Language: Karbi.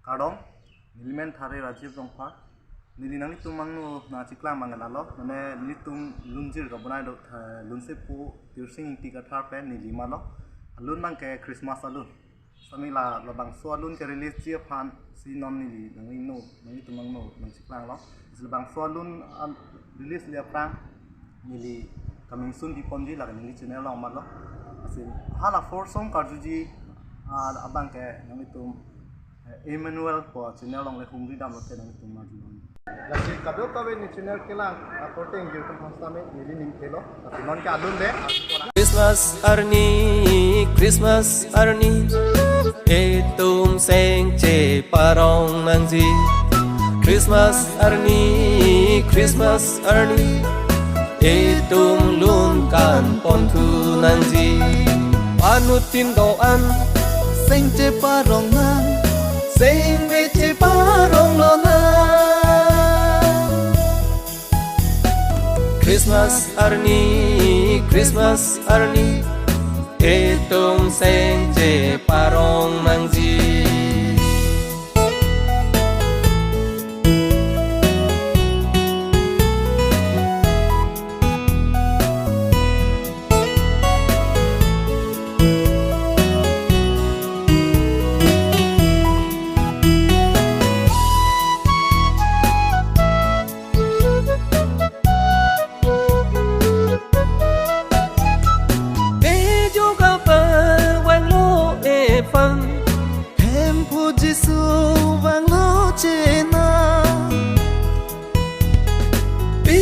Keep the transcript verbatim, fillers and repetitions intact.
Kardom, neli men Thare Rajiv Rongphar. Neli nanglitum angno nangcheklang abang ke lalo, mane nelitum lunjir kabonai do, eh, lunsepo Tirsing Ingti Kathar pen neli malo. Alun abang ke Christmas alun. Sami la labangso alun ke release ji aphan si non neli nangingno, nanglitum angno nangcheklanglo. Si labangso alun, an, release le aphrang neli coming soon kiponji, lake neli channel along malo. Lasi hala four song karjuji, ah, abang ke nanglitum, eh, Emmanuel pu channel along le humri damlote nanglitum marjulong. Lasi kadokave ne channel kelang akorte ingjir atum aphan sitame neli ning thelo. Lasi non ke alun le. Christmas arni, Christmas arni, itum seng cheparong nangji. Christmas arni, Christmas arni, itum lun kanponthu nangji. Anuttin do-an seng cheparong nang, seng be cheparong lonang. Christmas arni, Christmas arni, itum seng cheparong nangji.